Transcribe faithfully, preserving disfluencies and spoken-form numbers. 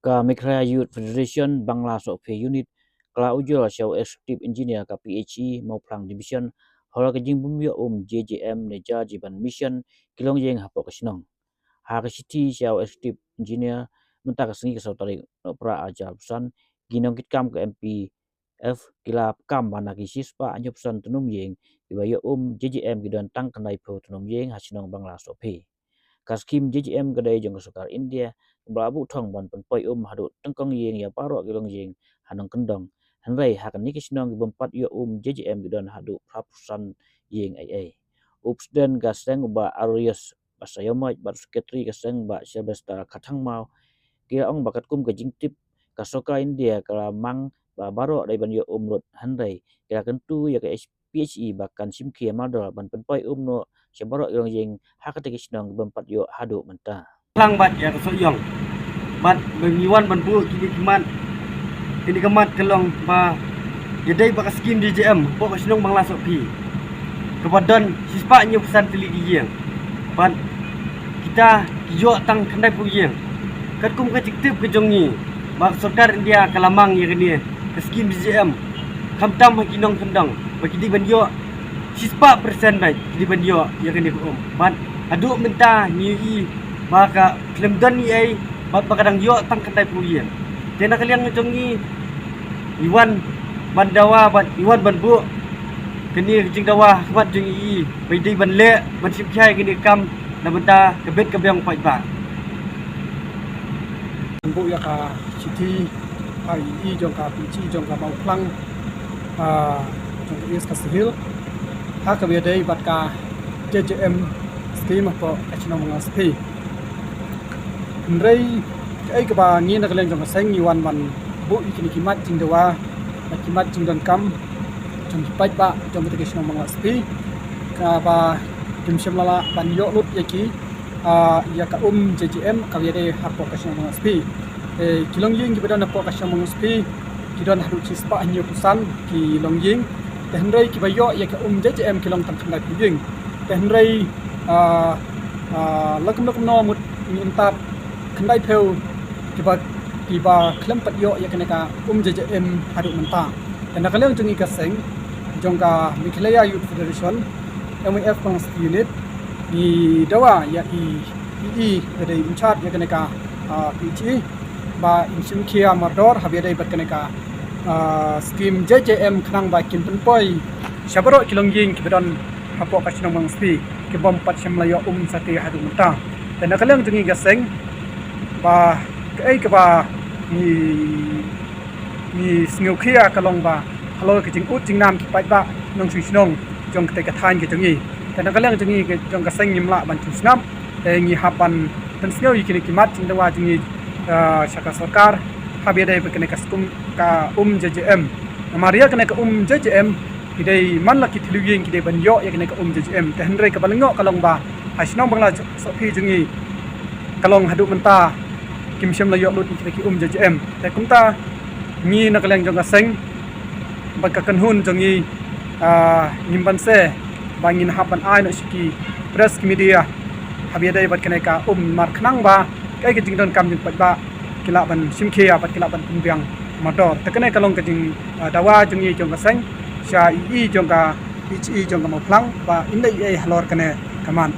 Ka Meghalaya Youth Federation Bangla Sohphi Unit ka la ujor sha u Executive Engineer ka P H E Mawphlang Division halor ka jingbym ïoh um J J M ne Jal Jeevan Mission ki longïing hapoh ka shnong. Ha ka shithi sha u Executive Engineer mynta ka sngi ka saw tarik Nohprah arhajar arphew san, ki nongkitkam ka M P F ki la kam ba na ki shispah hynñiewphew san tnum ïing kiba ïoh um J J M ki don tang khyndaiphew tnum ïing ha shnong Bangla Sohphi. Ka skim J J M ka dei jong ka sorkar India kaba la buh thong ban pynpoi um haduh tyngkong ïing ïa baroh ki longïing ha nongkyndong. Hynrei ha kane ka shnong kibym pat ïoh um J J M ki don haduh phraphew san ïing ei ei. U President ka seng u Bah Aloysius Basaiawmoit bad u Secretary ka seng Bah Sylvester Kharthangmaw ki la ong ba katkum ka jingtip ka sorkar India ka la mang ba baroh dei ban ïoh um lut, hynrei ki la kyntu ïa ka H-, P H E ba kan shim khia mardor ban pynpoi um noh sha baroh ki longïing ha kata ka shnong kibym pat ïoh haduh mynta. Phlang bad ïa ka sohïong bad ba ngi wan ban buh kine ki mat, kine ki mat ka long ba ïadei bad ka skim J J M hapoh ka shnong Bangla Sohphi kaba don shispah hynñiewphew san tylli ki ïing bad kita ki ïoh tang khyndaiphew ïing. Katkum ka jingtip ka jong ngi ba ka sorkar India ka la mang ïa kane ka skim J J M khamtam ha ki nongkyndong ba ki dei ban ïoh shispah percent bad ki dei ban ïoh ïa kane ka um. Bad haduh mynta ngi ïohi ba ka khlem don ei ei bad ba ka dang ïoh tang khyndaiphew ïing. Te na ka liang jong ngi, ngi wan ban dawa bad ngi wan ban buh kane ka jingdawa ha khmat jong ngi ba dei ban leh ban shim khia ïa kane ka kam na bynta ka bit ka biang paidbah. Ban buh ïa ka shithi ha i jong ka P H E jong ka Mawphlang, ah, jong ka East Khasi Hills ha kaba ïadei bad ka J J M scheme hapoh ka shnong Bangla Sohphi. Hynrei kaei kaba ngi na ka liang jong ka seng ngi wan ban buh ïa kine ki mat jingdawa bad ki mat jingdonkam jong ki paidbah jong kata ka shnong Bangla Sohphi kaba kim shym la lah ban ïoh lut ïa ki, ah, ïa ka um J J M kaba ïadei hapoh ka shnong Bangla Sohphi. Eh, ki longïing kiba don hapoh ka shnong Bangla Sohphi ki don haduh shispah hynñiewphew san ki longïing. Te hynrei kiba ïoh ïa ka um J J M ki long tang khyndaiphew ïing. Te hynrei, ah, ah, la kumno kumno mut ngi ym tad khyndaiphew kiba, kiba khlem pat ïoh ïa kane ka um J J M haduh mynta. Te na ka liang jong ngi ka seng jong ka Meghalaya Youth Federation, M Y F Bangla Sohphi Unit, ngi dawa ïa i, i, i, ka dei in charge ïa kane ka, ah, P H E ba in shim khia mardor haba ïadei bad kane ka, ah, scheme J J M khnang ba kin pynpoi sha baroh ki longïing kiba don hapoh ka shnong Bangla Sohphi kibym pat shym la ïoh um satia haduh mynta. Te na ka liang jong ngi ka seng ba kaei kaba ngi, ngi sngewkhia ka long ba halor ka jingud jingnam ki paidbah nongshong shnong jong kata ka thaiñ ka jong ngi. Te na ka liang jong ngi ka, jong ka seng ngim lah ban shu sngap. Te ngi hap ban pynsngew ïa kine ki mat jingdawa jong ngi, ah, sha ka sorkar haba ïadei bad kane ka skum ka um J J M. Namar ïa kane ka um J J M ki dei man la ki tylli ïing ki dei ban ïoh ïa kane ka um J J M. Te hynrei kaba lyngngoh ka long ba ha shnong Bangla Sohphi jong ngi ka long haduh mynta kim shym la ïoh lut ïa kine ki um J J M. Te kumta ngi na ka liang jong ka seng bad ka kynhun jong ngi, ah, ngim banse ba ngin hap ban ai noh sha ki press ki media haba ïadei bad kane ka um, namar khnang ba kaei ka jingdonkam jong paidbah ki lah ban shim khia bad ki lah ban pynbiang mardor. Te kane ka long ka jing, ah, dawa jong ngi jong ka seng sha i, i jong ka P H E jong ka Mawphlang ba in da i ei halor kane ka mat.